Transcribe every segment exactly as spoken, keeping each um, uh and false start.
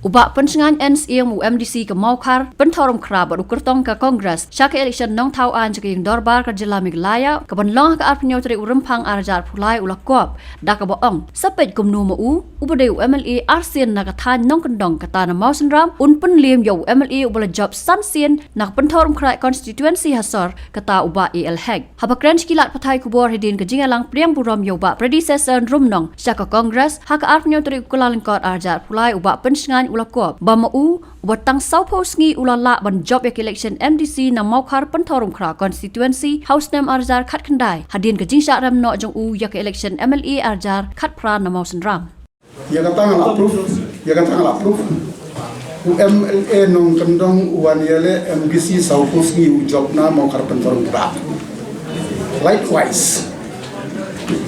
U Bah Pynshngain N Syiem, u M D C ka Mawkhar Pynthorumkhrah bad u kyrtong ka Congress sha ka election nongthaw aiñ jong ka Ïing Dorbar ka Jylla Meghalaya, ka ban long ha ka arphew hynñiew tarik u Rymphang ar hajar arphew lai u la kup, da kaba ong sa peit kumno ma u, uba dei u M L A arsien na ka thaiñ nongkyndong kata na Mawsynram, un pynliem ïa u M L A uba la jop san sien na ka Pynthorumkhrah constituency ha sor, kata u Bah A L Hek. Haba kren sha ki lad pathai khubor hadien ka jingïalang pdiang burom ïa u Bah Freddy Xeser Nrumnong sha ka Congress ha ka arphew hynñiew tarik u Kyllalyngkot ar hajar arphew lai, u Bah Pynshngain u la kup ba ma u, uba tang sawphew sngi u la lah ban jop ïa ka election M D C na Mawkhar Pynthorumkhrah constituency ha u snem ar hajar khatkhyndai, hadien ka jingshah rem noh jong u ïa ka election M L A ar hajar khatphra na Mawsynram. Ïa kata nga la proof, ïa kata nga la proof. U M L A nongkyndong u wan ïaleh M D C sawphew sngi u jop na Mawkhar Pynthorumkhrah. Likewise.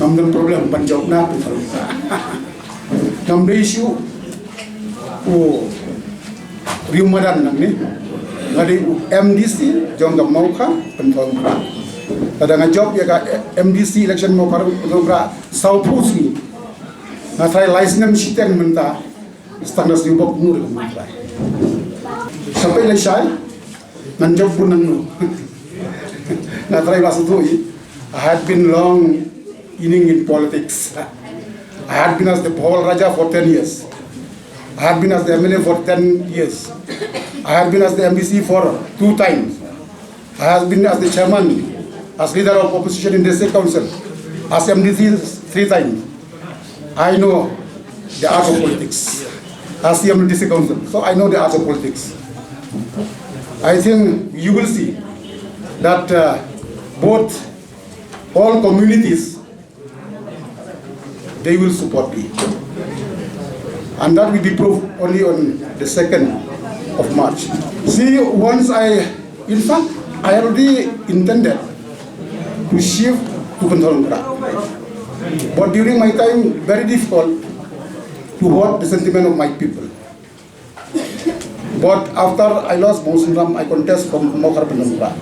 Ngam don problem ban jop na Pynthorumkhrah. Ngam dei shuh u riew madan nangne. Nga dei u M D C jong ka Mawkhar Pynthorumkhrah. Lada nga jop ïa ka M D C election Mawkhar Pynthorumkhrah sawphew sngi. Nga trai lai snem shiteng mynta. Stang da sniewbok mur nga trai. Sampai lai shai ngan jop bun nang no. Nga trai ba satu i. I had been long inning in politics. I had been as the Bhowal Raja for ten years. I had been as the M L A for ten years. I had been as the M D C for two times. I have been as the chairman, as leader of opposition in district council, as M D C three times. I know the art of politics. As C M district council, so I know the art of politics. I think you will see that uh, both all communities, they will support me. And that will be proved only on the second of March. See, once I, in fact, I already intended to shift to Pynthorumkhrah. But during my time, very difficult to hold the sentiment of my people. But after I lost Mawsynram, I contest from Mawkhar Pynthorumkhrah.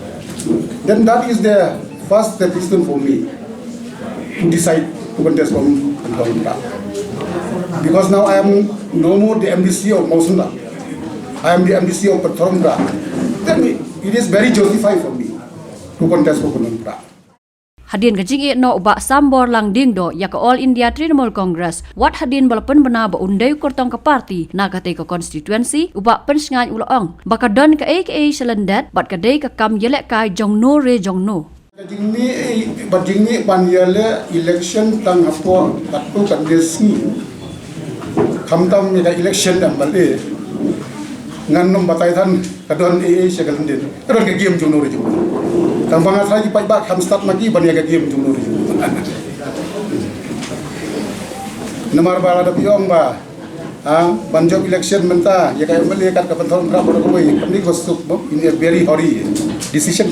Then that is the first step is for me to decide to contest from Pynthorumkhrah. Because now I am no more the M D C of Mawsynram. I am the M D C of Pynthorumkhrah. Then it is very justified for me to contest for Pynthorumkhrah. Hadien ka jingïeh noh u Bah Samborlang Diengdoh ïa ka All India Trinamool Congress, wat hadien ba la pynbna ba un dei u kyrtong ka party na katei ka constituency, u Bah Pynshngain u la ong ba ka don kaei kaei sha lyndet bad ka dei ka kam ïalehkai jong no re jong no. Ka jingmih, bad jingmih ban ïaleh election tang hapoh katto katne sngi. Khamtam ïa ka election M L A. Ngan nym batai than ka don ei ei sha ka lyndet. Ka don ka game jong no re jong no. Tang ba nga tharai ki paidbah kham stad ma ki ban ïa ka game jong no re jong no. Namar ba lada phi ong ba, ah, ban jop election mynta ïa ka M L A kat ka Pynthorumkhrah bad kawei, kam dei ka suk ba in a very hurry decision.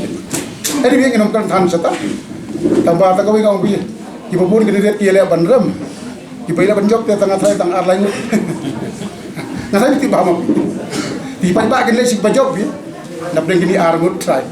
Anyway, ngin ym kren than shata. Tang ba ta kawei nga ong phi, kiba bun candidate ki ïaleh ban rem. Kiba ïaleh ban jop te tang nga tharai tang ar lai ngut. Nga tharai phi tip bha ma phi. Te paidbah kin leh shi ba jop phi. Na pdeng kine ar ngut tharai.